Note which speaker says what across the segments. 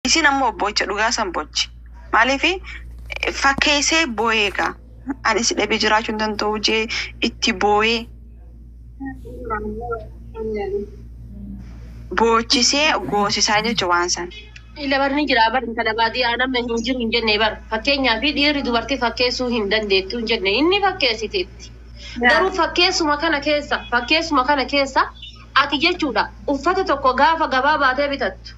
Speaker 1: Isin ammoo boocha dhugaa san boochi. Maaliif fakkeessee boo'ee egaa. Ani si dhabee jiraachuu hin danda'u jee itti boo'ee boochisee goosisaa jechuudha waan san.
Speaker 2: Ila barni jira bar intala baadiyyaa nama hin jiru hin jenne bar. Fakkeenyaaf dhiirri dubartii fakkeessuu hin dandeettu hin jenne, inni fakkeessiteetti. Garuu fakkeessuma kana keessa ati jechuudha uffata tokko gaafa gabaa baatee bitattu.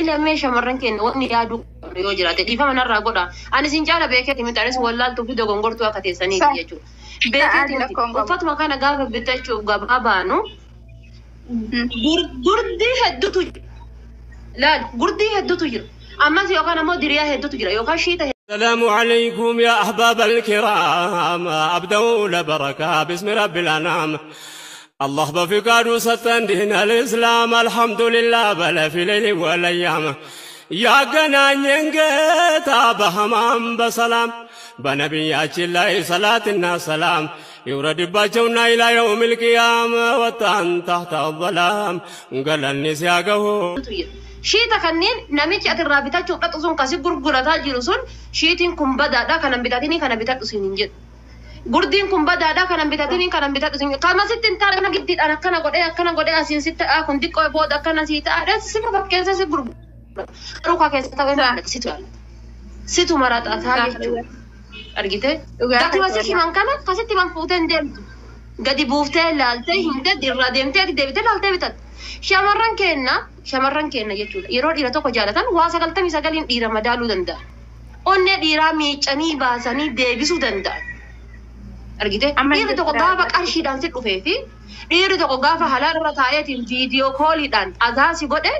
Speaker 2: Ilamee shamarran keenya wanni yaaduu qabnu yoo jiraate dhiifama narraa godha. Ani sin caala beekeeti miti, anis wallaaltuu fi dogongortuu akka teessaniiti jechuudha. Beekeeti miti, uffatuma kana gaafa bitachuuf gabaa baanu gurdii hedduutu jira. Laal, gurdii hedduutu jira. Ammas yookaan ammoo diriyaa hedduutu jira yookaan shiita
Speaker 3: السلام عليكم يا أحباب الكرام، أبدأ لبركة باسم رب الأنام. الله بفقاد ستن دين الإسلام، الحمد لله بل في الليل والأيام. يا ገናኘን ጌታ በህማም በሰላም፣ በነቢያችን ላይ ሰላትና ሰላም ይውረድባቸውና ኢላ የውም ልቅያም ወጣን ታህተ አዘላም ገለኒ ሲያገሁ
Speaker 2: hedduutu jira. Shiita kanneen namichi ati irraa bitachuuf dhaqxu sun kasi gurgurataa jiru sun shiitiin kun badaadha, kanan bitatinii kana bitadhu siin hin jedhu. Gurdiin kun badaadha, kanan bitatinii kanan bitadhu siin jedhu. Kama sitti hin taane kana giddiidhaan akkana godhee akkana godhee asiin sitti ta'a, kun xiqqoo booda akkana sii ta'a, sifa fakkeessa si gurgura. Garuu kaa keessa ta'ee situ yaala. Situ maraxataa jechuudha. Argitee? Gatima si himan kana kasitti himan fuutee hin deemtu. Gadi buuftee laaltee hin irraa deemtee ati deebitee laaltee bitatta. Shamarran keenna jechuudha. Yeroo dhiira tokko jaalatan waa 99n dhiira madaaluu danda'a. Onnee dhiiraa miicanii baasanii deebisuu danda'a. Argitee? Dhiirri tokko gaafa qarshiidhaan si dhufee fi dhiirri tokko gaafa halaal irra taa'eetiin video calliidhaan azaasi godhe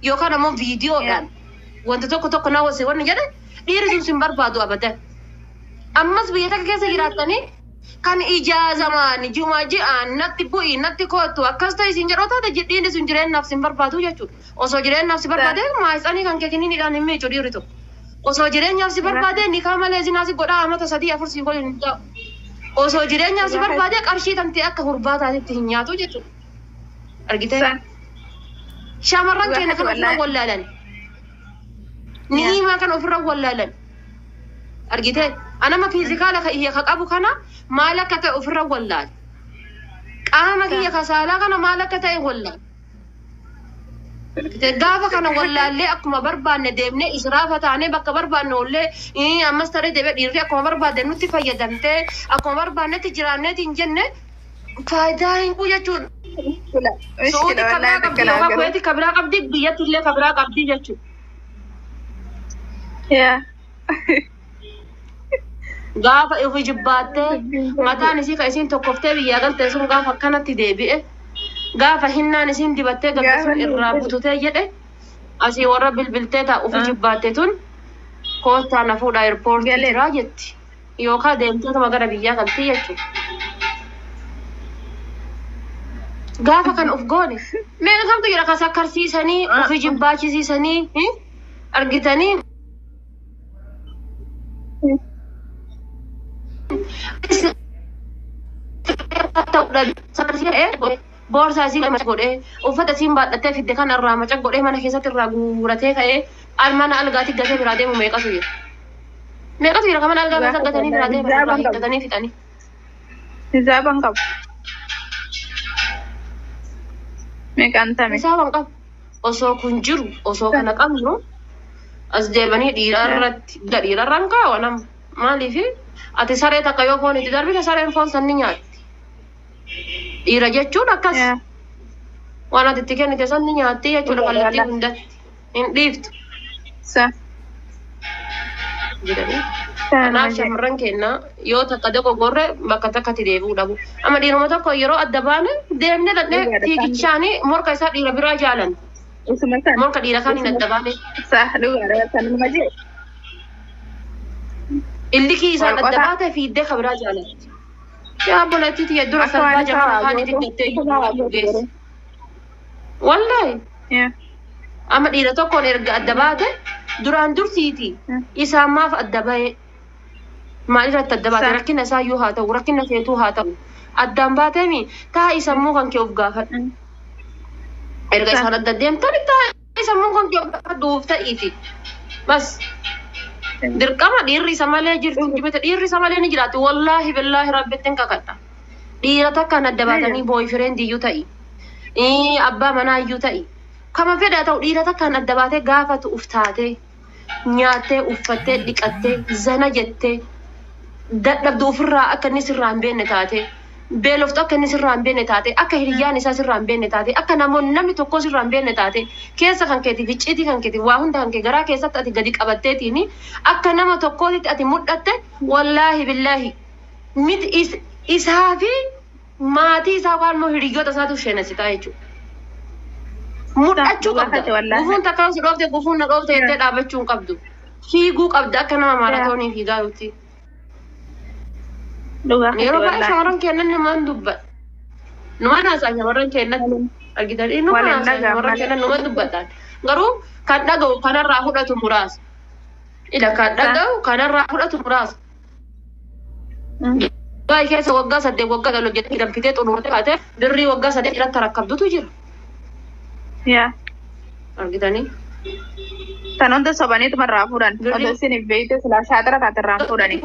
Speaker 2: yookaan ammoo viidiyoodhaan wanta tokko tokko na wasi wanni jedhe, dhiirri sun sin barbaadu abadan. Ammas biyya takka keessa jiraattanii kan ijaazamaan juma ji'aan natti bu'i, natti kootu, akkas ta'e isin jedhoo taate, dhiirri sun jireenyaaf sin barbaadu jechuudha. Osoo jireenyaaf si barbaade maayitsanii kan keekiniidhaan hin miicu dhiirri tokko. Osoo jireenyaaf si barbaade nikaa malee zinaa si godhaa amata 3 4 si godhu hin ta'u. Osoo jireenyaaf si barbaade qarshii tantee akka hurbaataatitti hin nyaatu jechuudha. Argitee? Shamarran keenya kan ofirra wallaalan. Niimaa kan ofirra wallaalan. Argitee? Anama physical kiyya ka qabu kana maal akka ta'e ofirra wallaala. Qaama kiyya ka saalaa kana maal akka ta'e wallaala. Gaafa kana wallaallee akkuma barbaanne deemnee israafa taanee bakka barbaanne ollee ammas taree deebi'ee dhiirri akkuma barbaadde nutti fayyadamtee akkuma barbaannetti jiraanneeti hin jenne faayidaa hin qabu jechuudha. Suuti kabiraa qabdi yookaan Kuweeti kabiraa qabdi, biyyatti illee kabiraa qabdi jechuudha. Gaafa ofi jibbaattee mataan isii kan isiin tokkoftee biyyaa galte sun gaafa akkanatti deebi'e, gaafa hinnaan isiin dibattee galte sun irraa bututee jedhe, asii warra bilbiltee ta'a ofi jibbaatte tun koottaa na fuudha airportii jiraa jetti yookaan deemteetuma gara biyyaa galtii jechuudha. Gaafa kan of goone meeqa kamtu jira kan sakkarsiisanii ofi jibbaachisiisanii argitanii. Boorsaa isii maca godhee, uffata isiin baadhattee fidde kana irraa maca godhee, mana keessatti irraa guuratee ka'ee mana algaatti gatee biraa deemu meeqatu jira? Meeqatu jira kan mana algaa keessa gatanii biraa deeman irraa hiikkatanii fixanii?
Speaker 4: Hizaaban qabu. Meeqaan tame?
Speaker 2: Hisaaban qabu. Osoo kun jiru, osoo kana qabnu as deebanii dhiira irratti dhiirarraan kaawa nama. Maaliif ati saree takka yoo foon itti darbite sareen foon san ni nyaatti. Dhiira jechuun akkas waan ati itti kennite san ni nyaatti jechuudha, kallattii hundatti. Hin dhiiftu jedhanii. Kanaaf shamarran keenya yoo takka dogoggorre bakka takkatti deebi'uu dhabu. Amma dhiiruma tokko yeroo adda baane deemnee dhaqnee fiigichaanii morka isaa dhiira biraa jaalan.
Speaker 4: Isuma sana.
Speaker 2: Morka dhiira kaaniin adda baane.
Speaker 4: Sa dhugaadha, sanuma jee.
Speaker 2: Illikii isaan adda
Speaker 4: Walqotaa.
Speaker 2: baate fiiddee ka biraa jaalatti. Yaa obboleettii tiyya, dura
Speaker 4: Akka waan
Speaker 2: salphaa
Speaker 4: isaa
Speaker 2: jamaa
Speaker 4: waa
Speaker 2: kaaniitiin
Speaker 4: gootu.
Speaker 2: gattee
Speaker 4: Isa waa gootu
Speaker 2: geessi.
Speaker 4: garuu.
Speaker 2: Wallaahi. Amma dhiira tokkoon erga adda baate duraan dursiiti. Isaan maaf adda bahee? Maalirratti adda baate? Rakkina isaa iyyuu haa ta'u, rakkina keetuu haa ta'u. Addaan baateemi taa'i sammuu kan kee of gaafadhu. Erga isaan adda deemtan taa'i Sammuun kun duuf ta'iiti. Bas dirqama dhiirri isa malee jirtu jibite dhiirri isa malee ni jiraatu. Wallaahi billaahi rabbittiin kakadha. Dhiira takkaan adda baatanii boyfriend iyyuu ta'i. Abbaa manaa iyyuu ta'i. Kama fedha ta'u dhiira takkaan adda baatee gaafatu uftaatee nyaattee uffattee dhiqattee zana jettee dadhabdu ofirraa akka inni sirraa hin beekne taate beeloftu akka inni sirraa hin beekne taate akka hiriyyaan isaa sirraa hin beekne taate akka namoonni namni tokko sirraa hin beekne taate keessa kan keetiif icciitii kan keetiif waa hunda kan kee garaa keessatti ati gadi qabatteetiin akka nama tokkootitti ati mul'atte wallaahi billaahi miti isaa fi maatii isaa waan immoo hiriyyoota isaatu sheenasitaa jechuudha. Mul'achuu qabda. Gufuun takka si dhoofte gufuun na dhoofte jettee dhaabachuu hin qabdu. Fiiguu qabda akka nama maaraatoonii fiigaa jirti. Yeroo baay'ee shamarran kennan namaan dubbata. Numaan haasaa shamarran kennan argitanii numaan haasaa shamarran kennan numaan dubbatan. Garuu kan dhaga'u kanarraa fudhatu muraasa. Ila kan dhaga'u kanarraa fudhatu muraasa. Baay'ee keessa waggaa 8 waggaa 9 hojjetee danfitee xumurtee kaatee birrii waggaa 8 irratti rakkabdutu jira. Argitanii?
Speaker 4: Tan hunda sobaniituma irraa fuudhan. Odoo isin hin beekte silaa shaatara taate irraa fuudhani.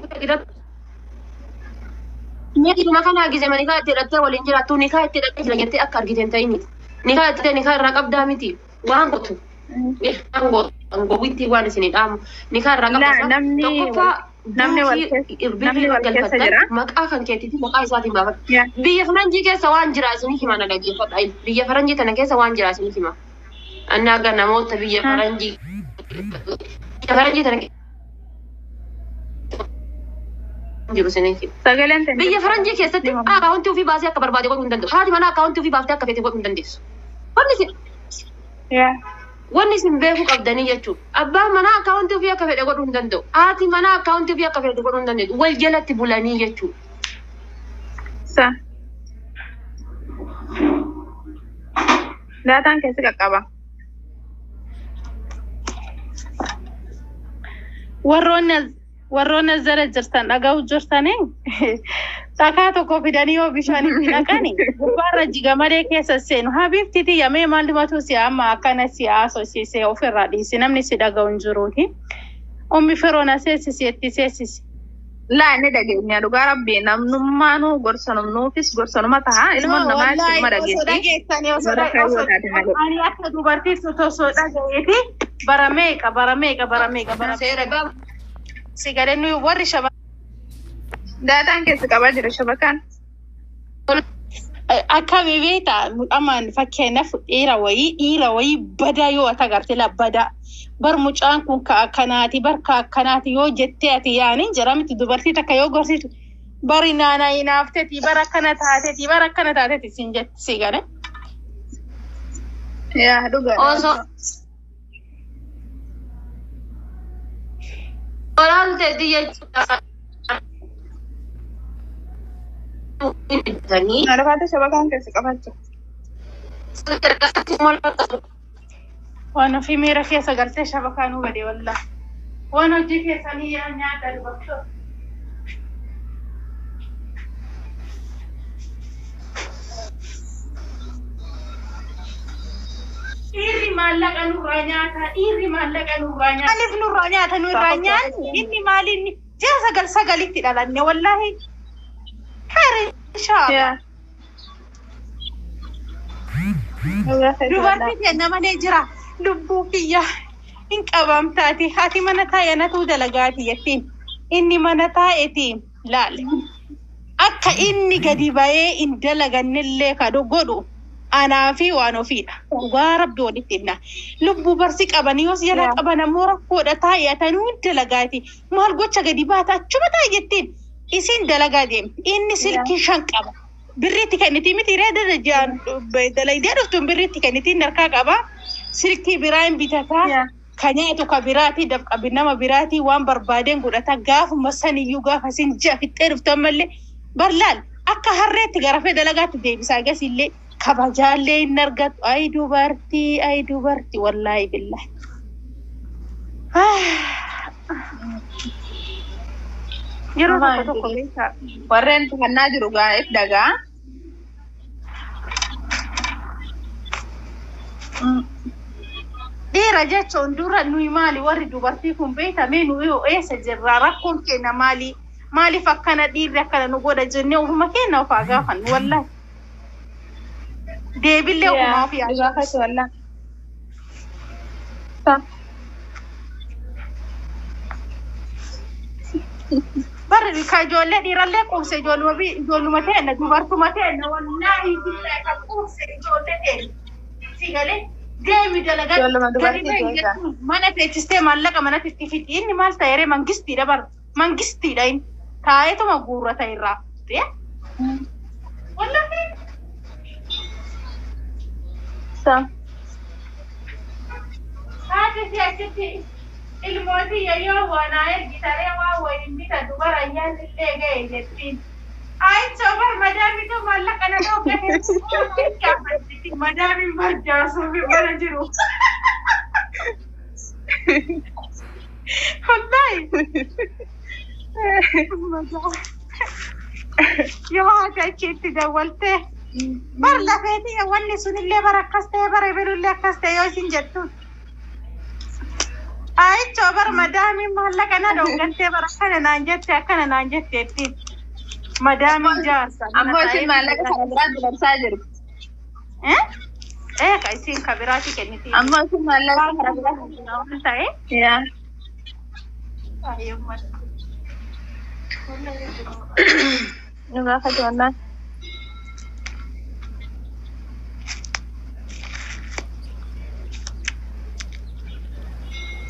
Speaker 2: Meequma kana gise nikaa itti hidhattee waliin jiraattu nikaa itti hidhattee jira jettee akka argite hin ta'in miti. Nikaa itti nikaa irraa qabdaa miti. Waan gootu. Waan gootu. Gowwitti waan isin dhaamu. Nikaa irraa qabdaa. Tokkoffaa
Speaker 4: namni wal keessa jira.
Speaker 2: Maqaa kan keetiifi maqaa isaatiin baafata. Biyya faranjii keessa waan jira isinii hima na dhaggeeffadha. Biyya faranjii tana keessa waan jira isinii hima. Anni akka namoota biyya faranjii biyya faranjii tana jiru isinii hima. Biyya faranjii keessatti akaawuntii ofii baasee akka barbaade godhuu hin danda'u. Haati manaa akaawuntii ofii baaftee akka feete godhuu hin dandeessu. Wanni isin beekuu qabdanii jechuudha. Abbaan manaa akaawuntii ofii akka fedhe godhuu hin danda'u. Haati manaa akaawuntii ofii akka fedhe godhuu hin danda'u. Wal jalatti bulanii jechuudha.
Speaker 4: Daataan keessi qaqqaba.
Speaker 5: Warroonni as jala jirtan dhaga'u jirtanii dhakaa tokko fidanii yoo bishaan itti naqani gubbaarra jiga malee keessa seenu. Habiibti tiyya mee maalumatu si amma akkana si haasofsiisee ofirraa dhiisi namni si dhaga'u hin jiruuti. Ummi firoona seessisi itti seessisi.
Speaker 4: Laa inni dhageenya dhugaa rabbii namnummaanuu gorsanumnuufis gorsanuma ta'a ilmoon namaa ilma dhageessi.
Speaker 5: Ani akka dubartii osoo dhaga'eeti bara meeqa bara meeqa bara meeqa bara meeqa. Sigalee nuyi warri shaba.
Speaker 4: Daataan keessa qabaa jira shabakaan.
Speaker 5: Akkami beektaa amaan fakkeenyaaf dhiira wayii badaa yoo ati agarte la badaa. Bar mucaan kun ka akkanaati bar ka akkanaati yoo jettee ati yaani jira miti dubartii takka yoo gorsitu bari naana hinaafteeti bar akkana taateeti bar akkana taateeti siin jetti si gale.
Speaker 4: Yaa dhugaadha.
Speaker 2: Osoo olaalte jechuudha.
Speaker 4: Alafaata shabakaan keessa qabaa.
Speaker 5: Waan ofii miira keessa galtee shabakaan hubate wallaahi. Waan hojii keessanii yaa nyaata dubartoota. Dhiirri maallaqa nurraa nyaata, dhiirri maallaqa nurraa nyaata. Maaliif nurraa nyaata nurraa nyaanni? Inni maaliin ji'a 9 9tti dhalanne wallaahi. Kare inshallah. Dubartii kenna malee jira. Lubbuu kiyya hin qabamtaati. Haati mana taa'e anatu dalagaati jettiin. Inni mana taa'eeti laale. Akka inni gadi ba'ee hin dalagannellee kan godhu anaa fi waan ofiidha. Dhugaa rabbi walitti himna. Lubbuu barsi qabanii yoo jala qaban ammoo rakkoodha taa'e atanuu hin dalagaati. Maal gocha gadi baata achuma taa'e jettiin. Isin dalagaa deemti. Inni silkii 5 qaba. Birriitti kenniti miti reeda dalaydee dhuftuun birriitti kennitiin harkaa qaba. Silkii biraa hin bitataa. Ka nyaatu ka biraatii dafqabi nama biraatii waan barbaadeen godhata. Gaafuma saniyyuu gaafa isin ji'a fixxee dhuftu ammallee barlaal akka harreetti garafee dalagaatti deebisaa gasillee kabajaallee hin argatu. Ayi dubartii ayi dubartii wallaahi billaahi. Yeroo tokko tokko beekaa.
Speaker 4: Warreen tufannaa jiru gaa'eef dhagaa.
Speaker 5: Dhiira jechuun dura nuyi maali warri dubartii kun beektamee nuyi eessa jirra rakkoon keenya maali maaliif akkana dhiirri akkana nu godha jennee ofuma keenya ofaa gaafannu wallahi. Deebillee ofumaa ofii
Speaker 4: Dhugaa keeti wallahi. Sa.
Speaker 5: Barri ka ijoollee dhiirallee quubse ijoolluma ijoolluma teenna dubartuma teenna wallaahi billahi ka quubse ijoollee teenna. Si galee deemi dalagaa
Speaker 4: Ijoolluma
Speaker 5: gadi
Speaker 4: dubartii
Speaker 5: bahi
Speaker 4: keessa.
Speaker 5: jechuun mana teechistee maallaqa manatti itti fidi inni maal ta'e ree mangistiidha bara mangistiidha inni taa'eetuma guurrata irraa. Wallaahi
Speaker 4: Sa.
Speaker 5: Haati si achitti ilmooti yoo wanaa ergitaree waa waliin bitatu bara ayyaanni illee ga'e jettiin. Ayichoo bar madaamitu maallaqa na dhoggate madaamiin barjaasuuf mana jiru. Wallaahi. Yoo haati achitti dawwaltee bar lafeetii wanni sunillee bara akkas ta'e bara birullee akkas ta'e yoo isin jettuun. Ayichoo bar madaamiin maallaqa na dhoggattee bara akkana naan jette akkana naan jette jettiin. Madaamiin jaarsa.
Speaker 4: Ammoo isin maallaqa kana biraa dabarsaa jirti.
Speaker 5: Eh? Eh, ka isin ka biraati kenniti.
Speaker 4: Ammoo isin maallaqa kana biraa.
Speaker 5: Waan ta'e.
Speaker 4: Yaa. Dhugaa keeti wallahi.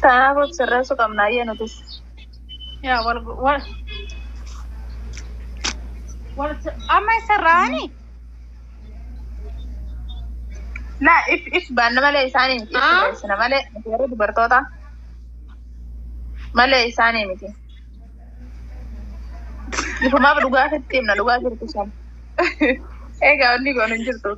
Speaker 4: Kanaaf of sirreessuu qabna ayyee nutis.
Speaker 5: Yaa wal wal wal amma isarraani.
Speaker 4: Laa if if baanna malee isaanii miti. If
Speaker 2: Ah?
Speaker 4: sirreessina malee nuti warra dubartoota malee isaanii miti. Ifumaaf dhugaa sitti himna dhugaa jirtu sana. Egaa wanni goonu hin jirtu.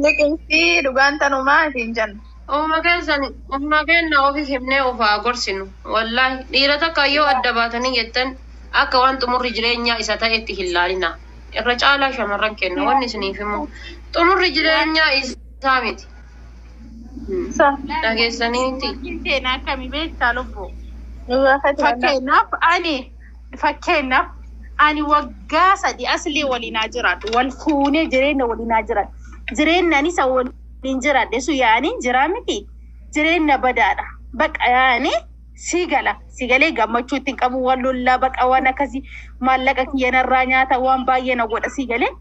Speaker 4: Liqimsii dhugaan tanumaa isin jenna.
Speaker 2: Ofuma keessan ofuma keenya ofi himnee ofaa gorsinu. Wallaahi dhiira takka yoo adda baatanii jettan akka waan xumurri jireenyaa isa ta'etti hin laalina. Irra caalaa shamarran kenna wanni isiniif himu. Xumurri jireenyaa isaa miti.
Speaker 4: Sa.
Speaker 2: Dhageessaniiti.
Speaker 5: Seenaa akkamii beektaa lubbuu?
Speaker 4: Dhugaa keeti wallahi.
Speaker 5: Fakkeenyaaf ani waggaa 3 aslii waliin haa jiraadhu wal fuunee jireenya waliin haa jiraadhu jireenya ani isa waliin jiraadhe sun yaani jiraa miti jireenya badaadha baqa yaani si gala si galee gammachuu ittiin qabu waan lollaa baqa waan akkasii maallaqa kiyyanarraa nyaata waan baay'ee na godha si galee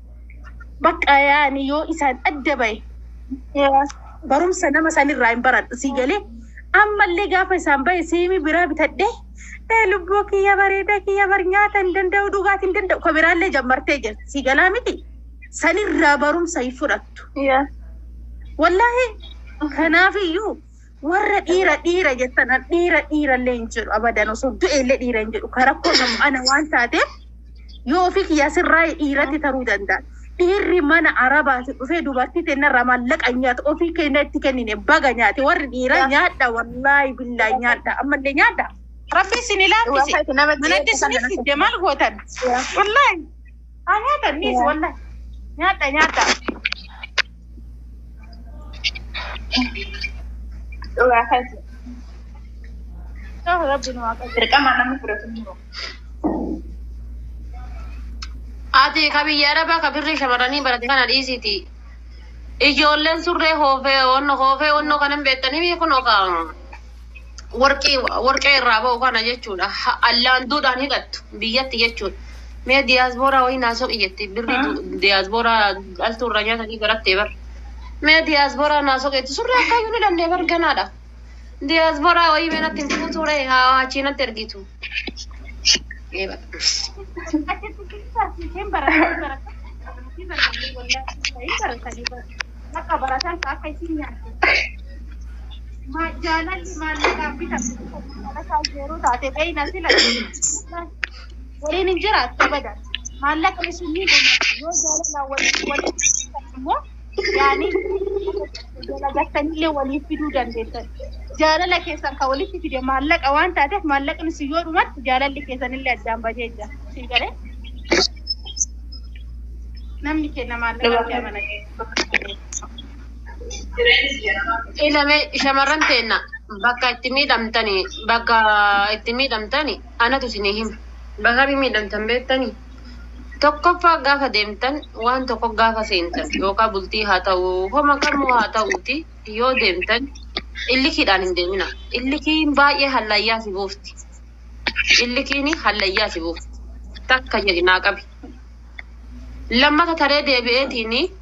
Speaker 5: baqa yaani yoo isaan adda bahe
Speaker 4: Yaa.
Speaker 5: barumsa nama sanirraa hin baradhu si galee ammallee gaafa isaan bahe siimii biraa bitadhee ee lubbuu kiyya bareeda kiyya bar nyaata hin danda'u dhugaatii hin danda'u ka biraallee jammartee jirti si galaa miti sanirraa barumsa hin fudhattu.
Speaker 4: Yaa.
Speaker 5: Wallaahi kanaafiyyuu warra dhiira dhiira jettan an dhiira dhiirallee hin jedhu abadan osoo du'ellee dhiira hin jedhu ka rakkoo qabu ana waan taateef yoo ofii kiyyaa sirraa dhiiratti taruu danda'a. Dhiirri mana arabaati dhufee dubartii teennarraa maallaqa nyaata ofii keenya itti kennine baga nyaate warri dhiiraa nyaadha wallaahi billaahi nyaadha ammallee nyaadha. Rabbi isin
Speaker 4: Dhugaa
Speaker 5: ilaalchise
Speaker 4: keeti nama
Speaker 5: manatti
Speaker 4: xiyyeeffatan
Speaker 5: isinif fidde maal gootan? Wallaahi haa nyaatan niis wallaahi nyaadha nyaadha.
Speaker 4: Dhugaa keeti.
Speaker 5: Rabbi nu haa qabu.
Speaker 4: Dirqama namni fudhatu hin jiru.
Speaker 2: Ati ka biyya arabaa ka birrii shamarranii barate kana dhiisiti. Ijoolleen surree hoofee onno hoofee onno kanan beektanii kun ka warqii warqee irraa ba'u kana jechuudha. Allaanduudhaan hidhattu biyyatti jechuudha. Mee diyaaspooraa wayii naa soqi jetti birrii diyaaspooraa dhaltuu irraa nyaatanii barattee bar. Mee diyaaspooraa naa soqi jetti surree akkayyuu ni dandee bar ganaadha. Diyaaspooraa wayii mee natti hin fuuture haa achii natti ergitu. Eeba.
Speaker 5: Achitti baratanii baratanii baratanii bakka baratan akka isin nyaatu. Jaalalli maallaqaan bitamu maallaqaan yeroo taate beeyna sila waliin hin jiraattu abadan. Maallaqni sun ni dhumatu yoo jaalalaan waliin waliin immoo yaani dalagattanillee waliif fiduu dandeessan. Jaalala keessan kan walitti fide maallaqa waan taateef maallaqni sun yoo dhumatu jaalalli keessanillee addaan badee jira. Siin galee? Namni kenna maallaqa amana.
Speaker 2: Ilame shamarran teenna bakka itti miidhamtani bakka itti miidhamtani anatu isinii hima. Bakka miidhamtan beektanii tokkoffaa gaafa deemtan waan tokko gaafa seentan yookaan bultii haa ta'u homa kamuu haa ta'uuti yoo deemtan illikiidhaan hin deemina. Illikiin baay'ee hallayyaa si buufti. Illikiin hallayyaa si buufti. Takka jedhi naa qabi. Lammata taree deebi'eetiin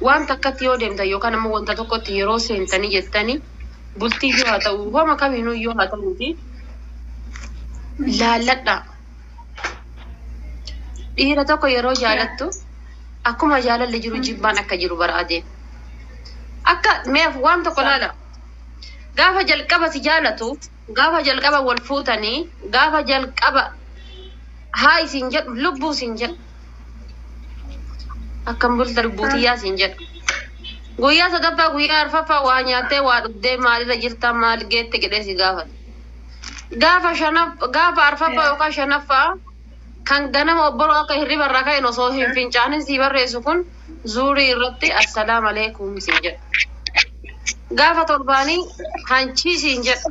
Speaker 2: waan takkatti yoo deemtan yookaan ammoo wanta tokkotti yeroo seentanii jettanii bultii yoo haa ta'u homa kamiinuu yoo haa ta'uuti laalladhaa. Dhiira tokko yeroo jaalattu akkuma jaalalli jiru jibbaan akka jiru bara adeema. Akka meef waan tokko laala. Gaafa jalqaba si jaalatu, gaafa jalqaba wal fuutanii, gaafa jalqaba haa isin jedhu lubbuu isin jedhu. Akkam bulta lubbuutiyyaa isin jedhu. Guyyaa sadaffaa guyyaa arfaffaa waa nyaattee waa dhugdee maalirra jirta maal geette jedhee si gaafata. Gaafa shanaff gaafa arfaffaa yookaan shanaffaa kan ganama obboroo akka hirriba irraa ka'een osoo hin fincaanin sii barreessu kun zuurii irratti assalaam aleekum siin jedha. Gaafa torbaanii hanchii siin jedha.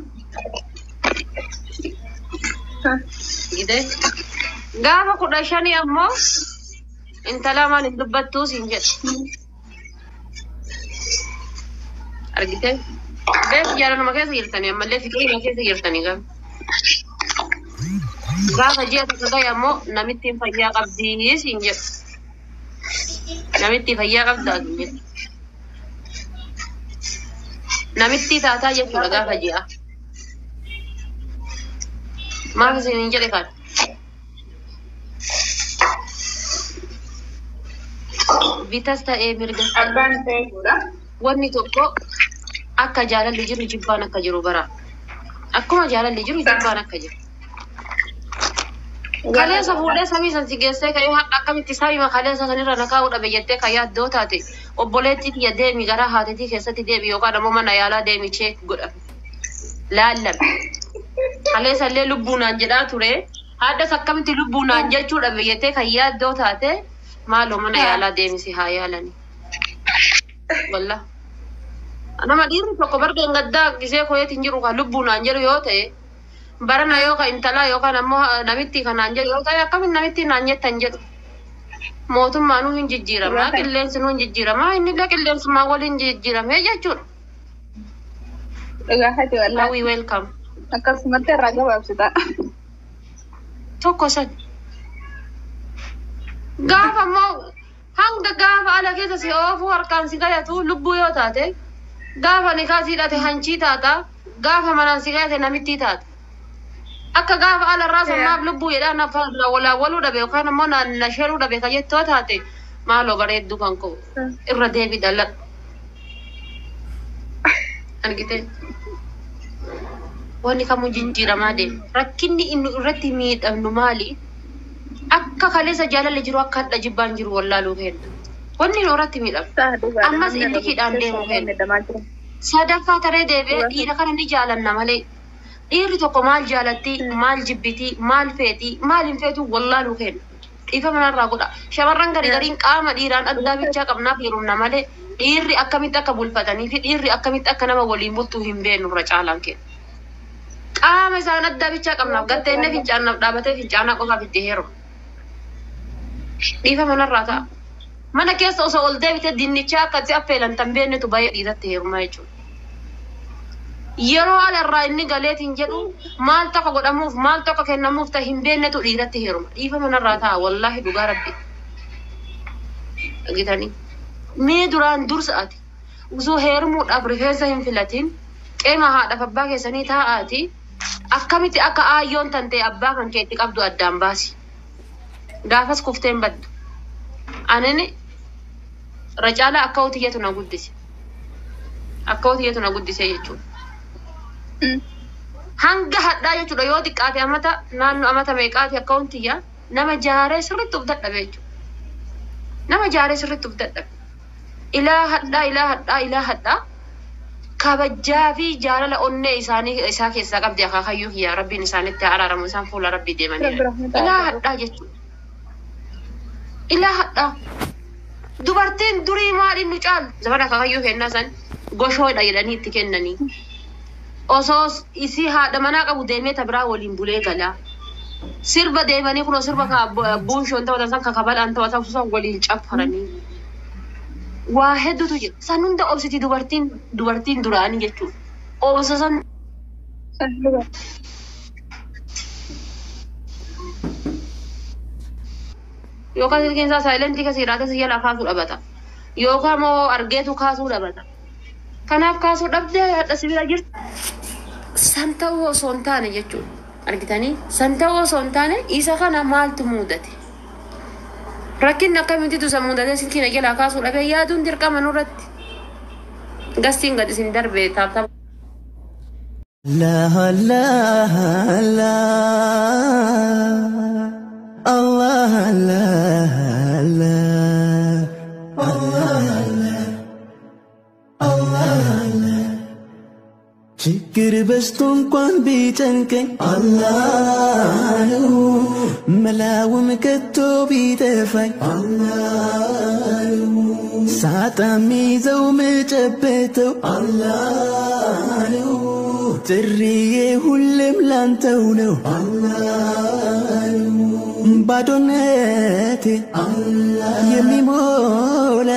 Speaker 2: Gidee. Gaafa 15 ammoo intala maal hin dubbattuu siin jedha. Argitee? Bees jaalaluma keessa jirtanii ammallee fiqiruma keessa jirtanii gaafa. Gaafa ji'a tokko ta'e ammoo namittiin fayyaa qabdii siin jedhu. Namittiin fayyaa qabdaa siin jedhu. Namittii taataa jechuudha gaafa ji'a. Maaf isin hin jedhe kana? Bitas ta'ee mirgas ta'e
Speaker 4: Abbaan ta'e
Speaker 2: wanni tokko akka jaalalli jiru jibbaan akka jiru bara. Akkuma jaalalli jiru jibbaan akka jiru. Kaleessa fuudhee samii san si geessee ka'ee haqa akkamitti samii kaleessa sanirra na kaa'uu dhabe jettee kan yaaddoo taate obboleettii tiyya deemi gara haatitii keessatti deemi yookaan ammoo mana yaalaa deemi cheek godhame. Laallame. Kaleessa illee lubbuu naan jedhaa ture. Haadhas akkamitti lubbuu naan jechuu dhabe jettee kan yaaddoo taate maaloo mana yaalaa deemi si haa yaalani. Wallah. Nama dhiirri tokko bargeen gaddaa gisee koyeetiin jiru kan lubbuu naan jedhu yoo ta'e barana yookaan intalaa yookaan ammoo namitti kanaan jedhu yoo ta'e akkamiin namitti naan jettan jedhu. Mootummaanuu hin jijjiiramaa qilleensi nuu hin jijjiiramaa innillee qilleensummaa waliin jijjiiramee jechuudha.
Speaker 4: Dhugaafati wallaahi.
Speaker 2: Hawwi welcome.
Speaker 4: Akkasumatti irraa gabaabsita.
Speaker 2: Tokko sadi. Gaafa immoo hanga gaafa ala keessa si oofuu harkaan si gayatu lubbuu yoo taate gaafa nikaa si hidhate hanchii taata gaafa manaan si gayate namittii taata. Akka gaafa ala irraa sammaaf lubbuu jedhaa nafa walaawwaluu dhabe yookaan immoo na sheruu dhabe kan jettoo taate maaloo bareedduu kan koo irra deebii dalladhu. Argitee? Wanni kamuu jijjiiramaa deema. Rakkinni inni irratti miidhamnu maali? Akka kaleessa jaalalli jiru akka hadha jibbaan jiru wallaaluu kenna. Wanni nu irratti miidhamnu. Ammas illikiidhaan deemu kenna. Sadaffaa taree deebi'ee dhiira kana ni jaalanna malee. Dhiirri tokko maal jaalatti, maal jibbitii, maal feetii, maal hin feetu wallaaluu kenna. Dhiifa manarraa godha. Shamarran gari gariin qaama dhiiraan addaa bichaa qabnaaf heerumna malee dhiirri akkamitti akka bulfatanii fi dhiirri akkamitti akka nama waliin bultuu hin beeknu irra caalaan kenna. Qaama isaan addaa bichaa qabnaaf gatteennee fincaanaaf dhaabatee fincaanaa qofaaf itti heeruma. Dhiifa manarraa ta'a. Mana keessa osoo ol deebitee dinnichaa akkatti affeelan tan beeknetu baay'ee dhiiratti heerumaa jechuudha. Yeroo alarraa inni galeetiin jedhu maal tokko godhamuuf maal tokko kennamuuf ta'e hin beeknetu dhiiratti heeruma. Dhiifa manarraa ta'a wallaahi dhugaa rabbi. Dhagitanii. Mee duraan dursa ati osoo heerumuudhaaf rifeensa hin filatin qeema haadhaaf abbaa keessanii taa'aati akkamitti akka aayyoon tan ta'e abbaa kan keetti qabdu addaan baasi. Gaafas kufteen baddu. Anin racaala akka hotiyyatu na guddise. Akka hotiyyatu na guddise jechuudha. Hanga hadhaa jechuudha yoo xiqqaate amata naannoo amata meeqaati akka hontiyya nama jaaree sirriitti of dadhabe jechuudha. Nama jaaree sirriitti of dadhabe. Ilaa hadhaa ilaa hadhaa ilaa hadhaa kabajaa fi jaalala onnee isaanii isaa keessaa qabdi akaakayyuu kiyya rabbiin isaanitti haa araaramu isaan fuula rabbii deemanii. Ilaa hadhaa jechuudha. Ilaa hadhaa. Dubartiin durii maaliin nu caalu? Zamana akaakayyuu kennaa san goshoodha jedhanii itti kennanii. Osoo isii haadha manaa qabu deemee ta biraa waliin bulee galaa. Sirba deemanii kunoo sirba ka buunshoon taphatan san ka kabalaan taphatan san waliin caffaranii. Waa hedduutu jira. San hunda obsiti dubartiin duraanii jechuudha. Obsa san yookaan silkiin isaa saayilentii keessa jiraate si jalaa kaasuu dhabata. Yookaan immoo argeetu kaasuu dhabata. Kanaaf kaasuu dhabdee hadha si bira jirti. San ta'uu osoo hin taane jechuudha. Argitanii? San ta'uu osoo hin taane isa kana maaltu mudate? Rakkinni akkamitti isa mudatee silkiin jalaa kaasuu dhabee yaaduun dirqama nurratti. Gastiin gad isin darbee taaptaap.
Speaker 6: لا لا لا الله لا لا الله لا الله لا ችግር በዝቶ እንኳን ቢጨንቀኝ አላህ ነው መላውም ከቶ ቢጠፋኝ አላህ ነው ሳጣ ሚይዘው ምጨበተው አላህ ነው ጥሪዬ ሁሌም ላንተው ነው አላህ ነው ባዶነቴ የሚሞላ